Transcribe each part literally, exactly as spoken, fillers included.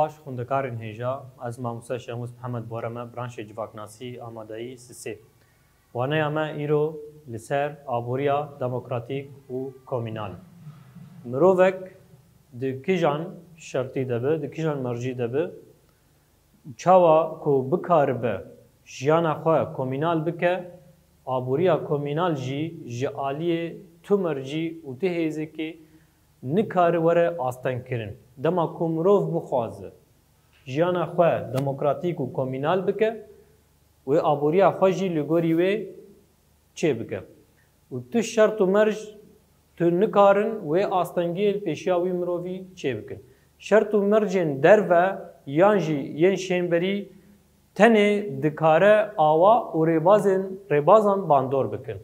Baş xwendekarên hêja, ez mamoste Şemûs Mihemed Boreme, branşê civaknasî, amadeyî sisê. Waneya me îro li ser aboriya demokratîk û komînal. Mirovek di kîjan şertî de be, di kîjan mercî de be, çawa ku bikaribe jiyana xwe komînal bike, aboriya komînal jî ji aliyê tu mercî û tu hêzekê nikare were astengkirin. Dema ku mirov bixwaze jiyana xwe demokratîk û komînal bike, wê aboriya xwe jî li gorî wê çêbike. Û tu şert û merc tu nikarin wê astengiyê li pêşiya wî mirovî çêbikin. Şert û mercên derve yan jî yên şênberî tenê dikare awa û rêbazên, rêbazan bandor bikin.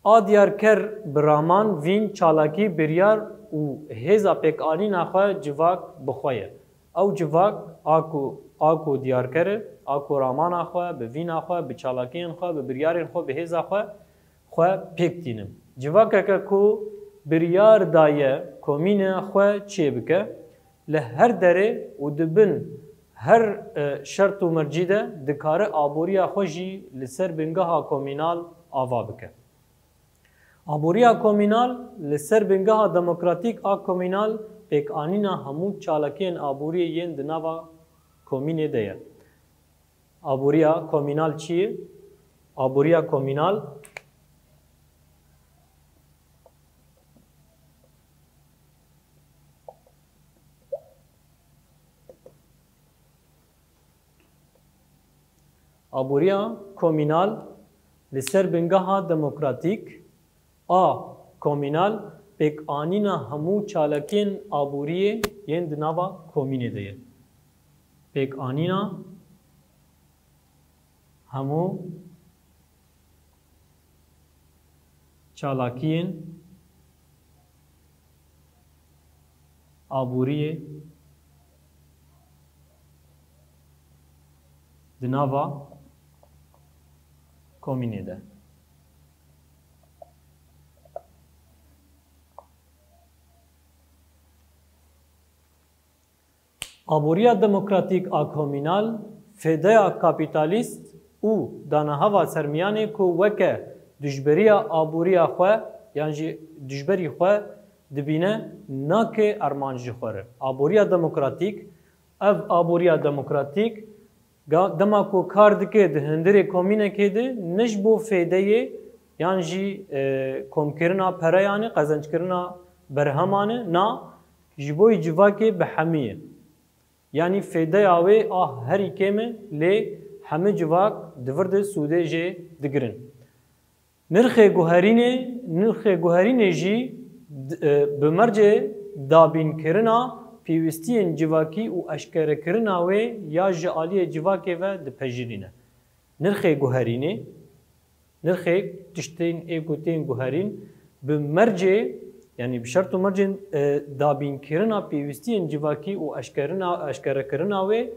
A diyarker bi raman vîn çalakî, biryar û hêza pêkanîna xwe civak bi xwe ye. Ew civak a ku, a ku diyarker e, a ku ramana xwe, bi vîna xwe, bi çalakiyên xwe, bi biryarên xwe, bi hêza xwe, xwe pêk tîne. Civakeke ku biryar daye komîne xwe çêbike, li her derê û di bin her, e, şert û mercî de dikare aboriya xwe jî li ser bingeha komînal ava bike. Aboriya komînal li ser bingeha demokratîk a komînal pêkanîna hemû çalakiyên aboriyê yên di nava komînê de ye. Aboriya komînal çi ye? Aboriya komînal Aboriya komînal li ser bingeha demokratîk a komînal pêkanîna hemû çalakiyên aboriyê yên di nava komînê de ye. Pêkanîna hemû çalakiyên aboriyê di nava komînê de. Aboriya demokratîk a komînal fêdeya kapîtalîst û danahava sermiyanê ku weke dijberiya aboriya xwe yan jî dijberî xwe dibîne, nake armanc ji xwe re. Aboriya demokratîk, ev aboriya demokratîk ga-, dema ku kar dike di hundirê komînekê de, ne ji bo fêdeyê yan jî, e, komkirina pereyan e, qezenckirina berheman e, na, ji bo yî civakê bi hemî ye. Yanî fêdeya wê a herî kêm e, lê hemî civak di vir de sûdê jê digirin. Nirxê guherînê, nirxê guherînê jî d-, e, bi mercê dabînkirina pêwîstiyên civakî û eşkerekirina wê ya ji aliyê civakê ve dipejirîne. Nirxê guherînê, nirxê tiştên ê ku tên guherîn bi mercê, yanî bi şert û mercên, e, dabînkirina pêwîstiyên civakî û eşkerina, eşkerekirina wê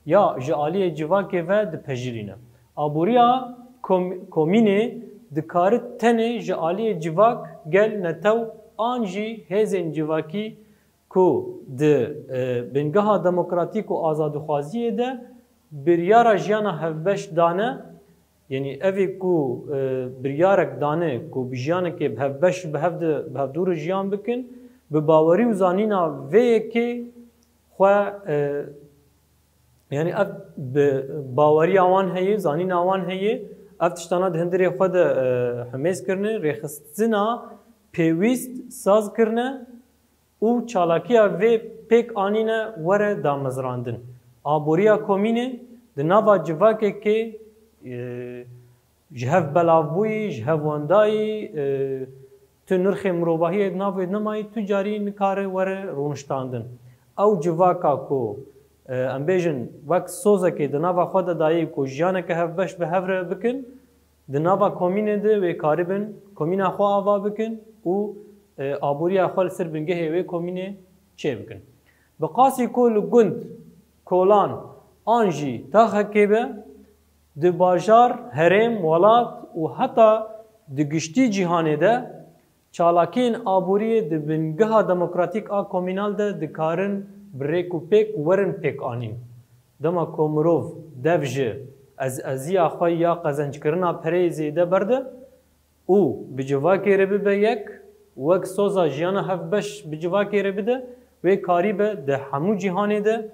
ya ji aliyê civakê ve dipejirîne. Aboriya kom-, komînê dikare tenê ji aliyê civak, gel, netew an jî hêzên civakî ku di, e, bingeha demokratîk û azadixwaziyê de biryara jiyana hevbeş dane, yanî evê ku, e, biryarek dane ku bi jiyanekê bi hevbeş, bi hev de, bi hevdû re jiyan bikin, bi bawerî û zanîna vê yekê xwe, e, yanî ev bi baweriya wan heye, zanîna wan heye, ev tiştana di hundirê xwe de, e, himêz kirine, rêxistina pêwîst saz kirine û çalakiya vê pêk anîne were damezrandin. Aboriya komînê di nava civakekê, e, ji hev belavbûyî, ji hev wendayî, e, tu nirxê mirovahiyê di nav wê nemayî, tu carî nikare were rûniştandin. Ew civaka ku, e, em bêjin wek sozekê di nava xwe de dayî ku jiyaneke hevbeş bi hev re bikin, di nava komînê de wê karibin komîna xwe ava bikin û, e, aboriya xwe li ser bingehê wê komînê çêbikin. Bi qasî ku li gund, kolan an jî taxekê be, di bajar, herêm, welat û heta di giştî cîhanê de çalakiyên aboriyê di bingeha demokratîk a komînal de dikarin bi rêk û pêk werin pêk anîn. Dema ku mirov dev ji ez eziya xwe ya qezenckirina pereyê zêde berde û bi civakê re bibe yek, wek soza jiyana hevbeş bi civakê re bide, wê karîbe di hemû cîhanê de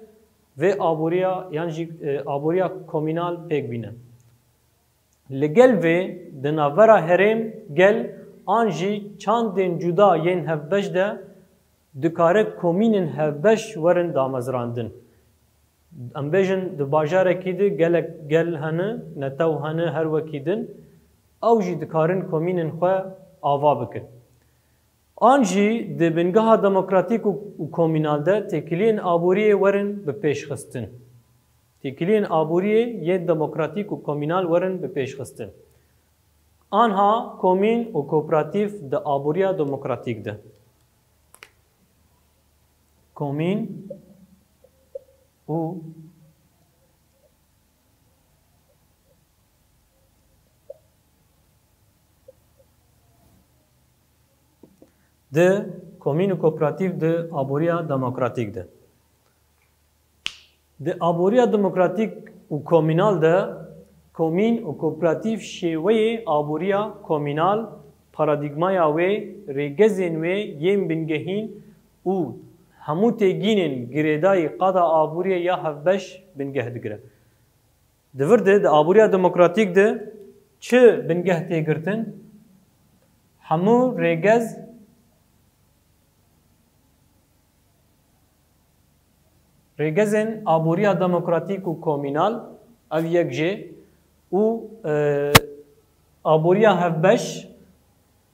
vê aboriya yan jî, e, aboriya komînal pêk bîne. Li gel vê, di navbera herêm, gel an jî çandên cuda yên hevbeş de dikare komînên hevbeş werin damezrandin. Em bêjin di bajarekî de gelek gel hene, netew hene, her wekî din, ew jî dikarin komînên xwe ava bikin. An jî di bingeha demokratîk û, û komînal de têkiliyên aboriyê werin bi pêş xistin. Têkiliyên aboriyê yên demokratîk û komînal werin bi pêş xistin. Anha komîn û kooperatîf di aboriya demokratîk de. Komîn û di komîn û kooperatîf di aboriya demokratîk de. Di aboriya demokratîk û komînal de, komîn û kooperatîf şêweyê aboriya komînal, paradîgmaya wê, rêgezên wê yên bingehîn û hemû têgînên girêdayî qada aboriyê ya hevbeş bingeh digire. Di vir de, di aboriya demokratîk de çi bingeh tê girtin? Hemû rêgez, rêgezên aboriya demokratîk û komînal, ev yek jê, û, e, aboriya hevbeş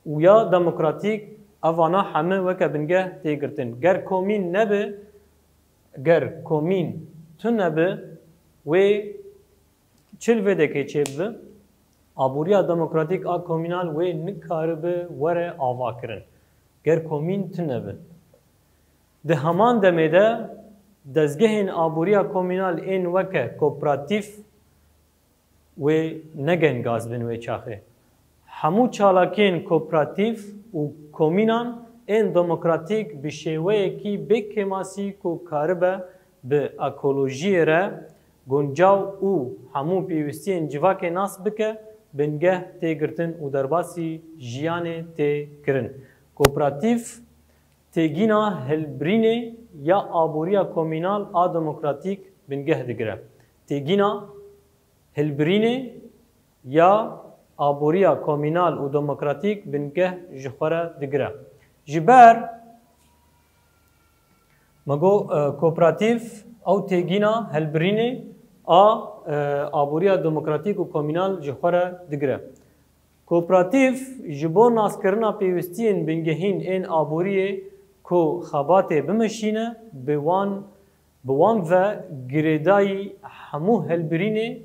û ya demokratîk, evana heme weke bingeh tê girtin. Ger komîn nebe, ger komîn tune be, wê çi li vê dekê çêbibe? Aboriya demokratîk a komînal wê nikaribe were avakirin, ger komîn tune be. Di heman demê de dezgehên aboriya komînal ên weke kooperatîf wê negengaz bin wê çaxê. Hemû çalakiyên kooperatîf û komînan ên demokratîk bi şêweyekî bê kêmasî ku karibe bi ekolojiyê re guncaw û hemû pêwîstiyên civakê nas bike, bingeh tê girtin û derbasî jiyanê tê kirin. Kooperatîf têgîna hilbirînê ya aboriya komînal a demokratîk bingeh digire. Têgîna hilbirînê ya aboriya komînal û demokratîk bingeh ji xwe re digire. Ji ber, me got, e, kooperatîf ew têgîna hilbirînê a, e, aboriya demokratîk û komînal ji xwe re digire. Kooperatîf ji bo naskirina pêwîstiyên bingehîn ên aboriyê ku xebatê bimeşîne, bi wan, bi wan ve girêdayî hemû hilbirînê,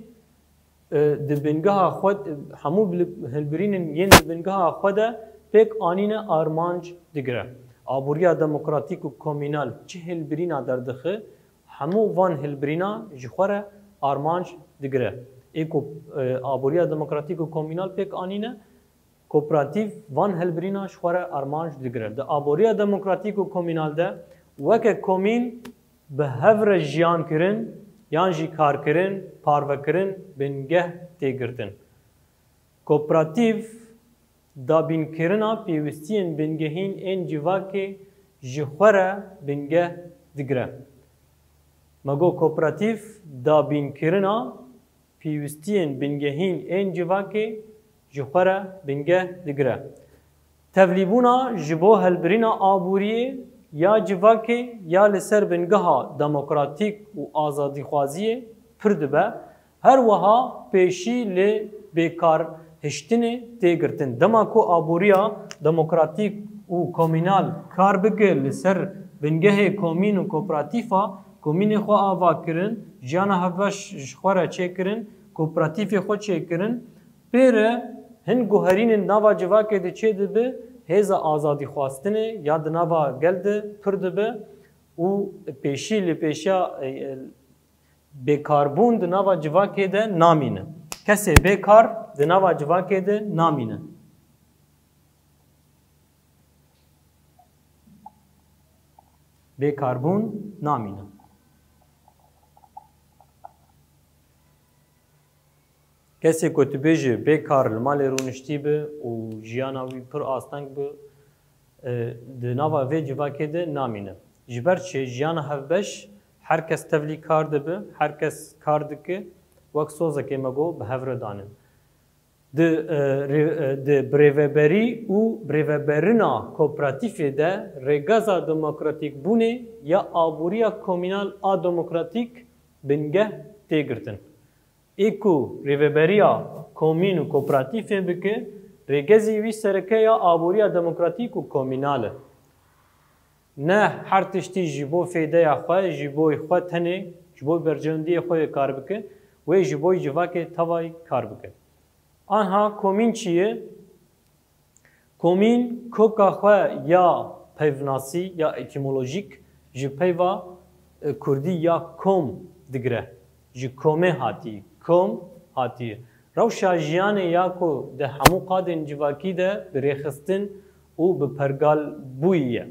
e, di bingeha xwe, hemû bil-, hilbirînên yên di bingeha xwe de pêk anîne armanc digire. Aboriya demokratîk û komînal çi hilbirîna derdixe, hemû van hilbirîna ji xwe re armanc digire. Ê ku, e, aboriya demokratîk û komînal pêk anîne, kooperatîf van hilbirîna ji xwe re armanc digire. Di aboriya demokratîk û komînal de weke komîn bi hev re jiyan kirin yan jî karkirin, parvekirin, bingeh tê girtin. Kooperatîf dabînkirina pêwîstiyên bingehîn ên civakê ji xwe re bingeh digire. Me got, kooperatîf dabînkirina pêwîstiyên bingehîn ên civakê ji xwe re bingeh digire. Tevlîbûna ji bo helbirîna aboriyê ya civakê ya li ser bingeha demokratîk û azadîxwaziyê pir dibe, her wiha pêşî li bêkarhiştinê tê girtin. Dema ku aboriya demokratîk û komînal kar bike li ser bingehê komîn û kooperatîfa, komînê xwe ava kirin, jiyana hevbeş ji xwe re çêkirin, kooperatîfê xwe çêkirin, pê re hin guherînên nava civakê de çêdibe, hêza azadîxwastinê ya di nava gel de pir dibe û pêşî li pêşiya, e, e, bêkarbûn di nava civakê de namîne. Kesê bêkar di nava civakê de namîne. Bêkarbûn namîne. Kesê ku tu bêjî bêkar li malê rûniştî bi û jiyana wî pir asteng bi, e, di nava vê civakê de namîne. Ji ber çi? Jiyana hevbeş, her kes tevlî kar dibi, her kes kar dike, wek sozekê me got, bi hev re danin. Di, e, rê-, e, di birêveberî û birêveberina kooperatîfê de rêgeza demokratîkbûnê ya aboriya komînal a demokratîk bingeh tê girtin. Ê ku rêveberiya komîn û kooperatîfê bike, rêgezî wî sereke ya aboriya demokratîk û komînal e. Ne her tiştî ji bo fêdeya xwe, ji bo xwe tenê, ji bo berjewendiyê xwe yê kar bike, wê ji bo civakê tevayî kar bike. Anha komîn çi ye? Komîn koka xwe ya peyvnasî ya etîmolojîk ji peyva, e, kurdî ya kom digire. Ji komê hatî, kom hatî. Rewşa jiyanê ya ku di hemû qadên civakî de bi rêxistin û bi pergalbûyî ye.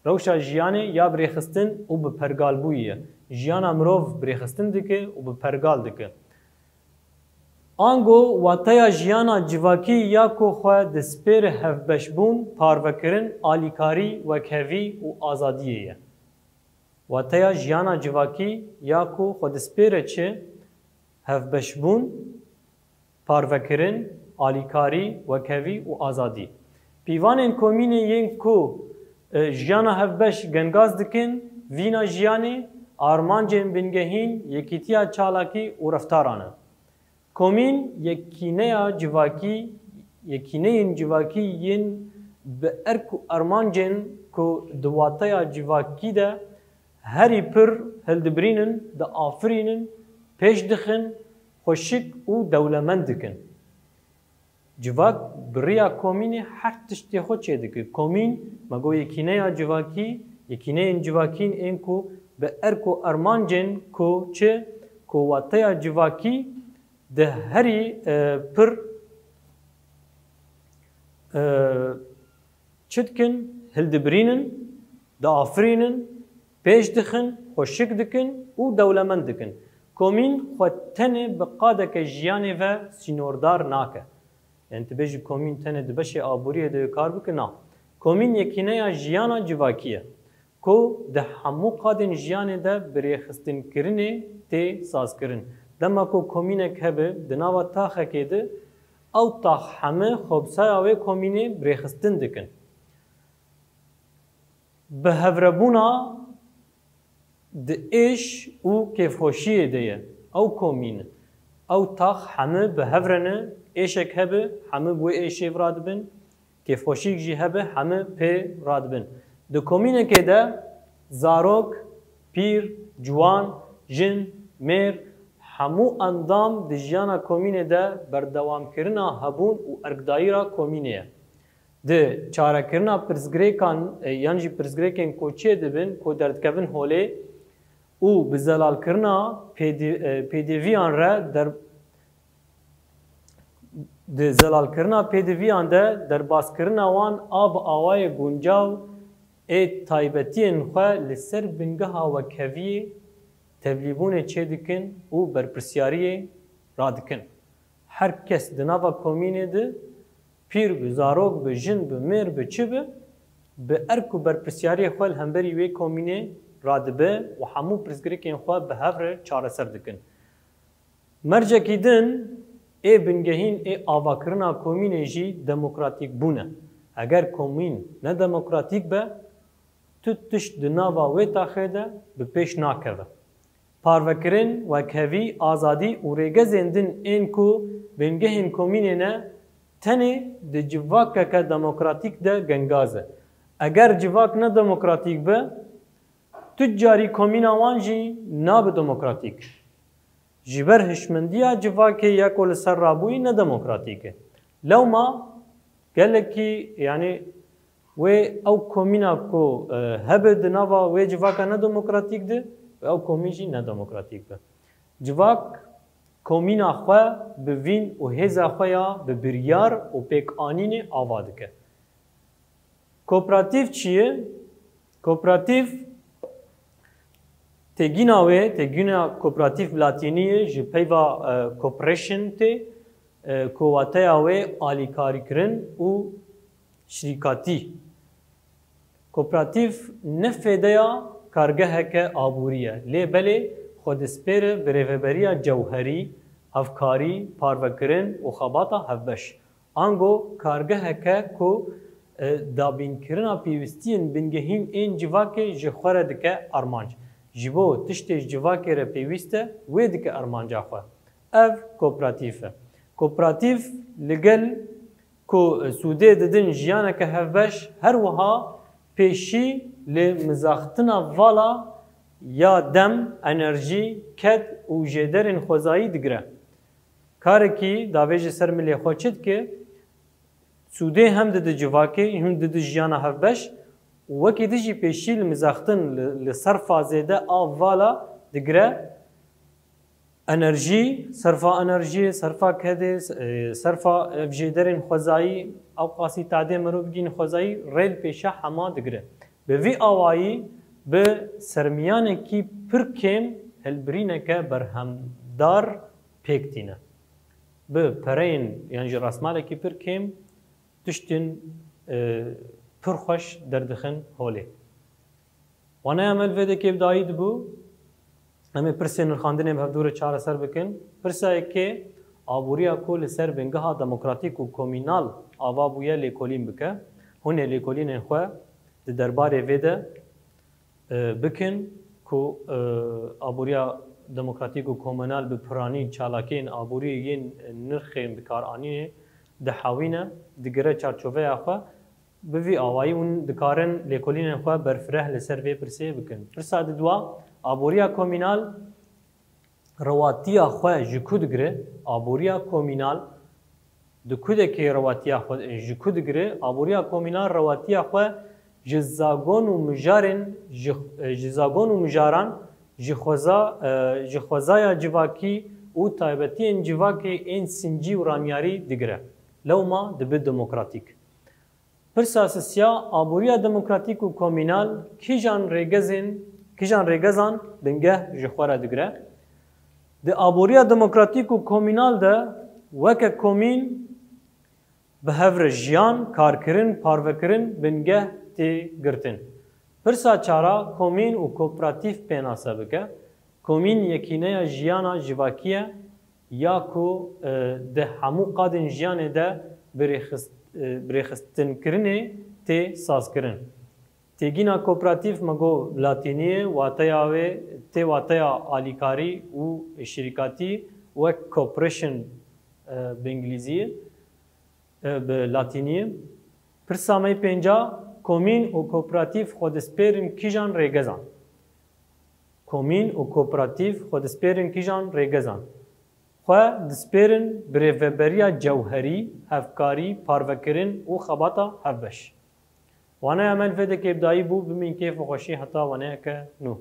Rewşa jiyanê ya bi rêxistin û bi pergalbûyî ye. Jiyana mirov bi rêxistin dike û bi pergal dike. Ango wateya jiyana civakî ya ku xwe dispêre hevbeşbûn, parvekirin, alîkarî, wekhevî û azadiyê ye. Wateya jiyana civakî ya ku xwe dispêre çi? Hevbeşbûn, parvekirin, alîkarî, wekhevî û azadî. Pîvanên komînê yên ku, e, jiyana hevbeş gengaz dikin, vîna jiyanê, armancên bingehîn, yekîtiya çalakî û reftaran e. Komîn yekîneya civakî, yekîneyên civakî yên bi erk û armancên ku di wateya civakî de herî pir hildibirînin, diafirînin, pêş dixin, xweşik û dewlemend dikin. Civak bi riya komînê her tiştê xwe çêdike. Komîn, me got, yekîneya civakî, yekîneyên civakî yên ku bi erk û armancên ku çi, ku wateya civakî di herî, e, pir, e, çi dikin? Hildibirînin, diafirînin, pêş dixin, xweşik dikin û dewlemend dikin. Komîn xwe tenê bi qadeke jiyanê ve sînordar nake. Yani tu bêjî komîn tenê di beşê aboriyê de kar bike, na. Komîn yekîneya jiyana civakî ye. Ku di hemû qadên jiyanê de bi rêxistinkirinê tê sazkirin. Dema ku komînek hebe di nava taxekê de, ew tax heme xwe bi saya wê komînê bi rêxistin dikin. Bi hevrebûna di êş û kêfxweşiyê de ye. Ew komîn, ew tax heme bi hev re ne, êşek hebe, heme bi wê êşê ve radibin. Kêfxweşîk jî hebe, heme pê radibin. Di komînekê de zarok, pîr, ciwan, jin, mêr, hemû endam di jiyana komînê de berdewamkirina hebûn û erkdayîra komînê ye. Di çarekirina pirsgirêkan, e, yan jî pirsgirêkên ku çêdibin, ku derdikevin holê û bi zelalkirina pêdi-, e, pêdiviyan re der-, Di zelalkirina pêdiviyan de derbaskirina wan a bi awayê guncaw ê taybetiyên xwe li ser bingeha wekheviyê tevlîbûnê çêdikin û berpirsyariyê radikin. Her kes di nava komînê de, pîr bi, zarok bi, jin bi, mêr bi, çi bi, bi erk û berpirsyariyê xwe li hemberî wê komînê radibe û hemû pirsgirêkên xwe bi hev re çareser dikin. Mercekî din ê bingehîn ê avakirina komînê jî demokratîk bûn e. Eger komîn nedemokratîk be, tu tişt di nava wê taxê de bi pêş nakeve. Parvekirin, wekhevî, azadî û rêgezên din ên ku bingehên komînê ne, tenê di civakeke demokratîk de gengaz e. Eger civak nedemokratîk be, tu carî komîna wan jî nabe demokratîk. Ji ber hişmendiya civakê ya ku li ser rabûyî nedemokratîk e. Lewma gelekî, yanî wê ew komîna ku, e, hebe di nava wê civaka nedemokratîk de, wê ew komîn jî nedemokratîk be. Civak komîna xwe bi vîn û hêza xwe ya bi biryar û pêkanînê ava dike. Kooperatîf çi ye? Kooperatîf Têgîna wê, têgîna kooperatif bi latînî ye, ji peyva, e, cooperation tê, e, ku wateya wê alîkarîkirin û şirîkatî. Kooperatif ne fêdeya kargeheke aborî ye, lê belê xwe dispêre birêveberiya cewherî, hevkarî, parvekirin û xebata hevbeş. Ango kargeheke ku, e, dabînkirina pêwîstiyên bingehîn ên civakê ji xwe re dike armanc. Ji bo tiştê ji civakê re pêwîst e, wê dike armanca xwe. Ev kooperatif e. Kooperatif li gel ku sûdê didin jiyaneke hevbeş, her wiha pêşî li mizaxtina vala ya dem, enerjî, ked û jêderên xwezayî digire. Karekî davêje ser milê xwe çi dike? Sûdê hem didi civakê, hem didi jiyana hevbeş û wekî din jî pêşî li mizaxtin li, li serfa zêde a vala digire. Enerjî, serfa enerjiyê, serfa kedê, e, serfa ev jêderên xwezayî, ewqasî tadê mirov bigihîn xwezayî, rê li pêşa hema digire. Bi vî awayî bi sermiyanekî pir kêm hilbirîneke berhemdar pêk tîne. Bi pereyên yan jî rasmalekî pir kêm tiştên, e, pir xweş derdixin holê. Waneya me li vê dekê bi dayî dibû, em ê pirsên nirxandinê bi hevdû re çareser bikin. Pirsa yekê, aboriya ku li ser bingeha demokratîk û komînal ava bûye lêkolîn bike. Hûn ê lêkolînên xwe di derbarê vê de, e, bikin ku, e, aboriya demokratîk û komînal bi piranî çalakiyên aborî yên nirxên bikaranînê dihewîne, digire çarçoveya xwe. Bi vî awayî hûn dikarin lêkolînên xwe berfireh li ser vê pirsê bikin. Pirsa didwa, aboriya komînal rewatiya xwe ji ku digire? Aboriya komînal di ku dekê rewatiya xwe ji ku digire? Aboriya komînal rewatiya xwe ji zagon û mijarên, ji, ji zagon û mijaran, ji xweza, e, ji xwezaya civakî û taybetiyên civakê ên sincî û ramyarî digire. Lewma dibe demokratîk. Pirsa sisiya, aboriya demokratîk û komînal kîjan rêgezên, kîjan rêgezan bingeh ji xwe re digire? Di aboriya demokratîk û komînal de weke komîn bi hev re jiyan, karkirin, parvekirin bingeh tê girtin. Pirsa çara, komîn û kooperatif pênase bike. Komîn yekîneya jiyana civakî ye ya ku, e, di hemû qadên jiyanê de bi rêxist-, e, bi rêxistinkirinê tê sazkirin. Têgîna kooperatif me got latînî ye, wateya wê tê wateya alîkarî û şirîkatî wek cooperation, e, bi îngilîzî ye, e, bi latînî ye. Pirsa me pênca, komîn û kooperatif xwe dispêrin kîjan rêgezan? Komîn û kooperatif xwe dispêrin kîjan rêgezan? Xwe dispêrin birêveberiya cewherî, hevkarî, parvekirin û xebata hevbeş. Waneya me li vê dekê bi dayî bû, bimîn kêf û xweşî heta waneyeke nû.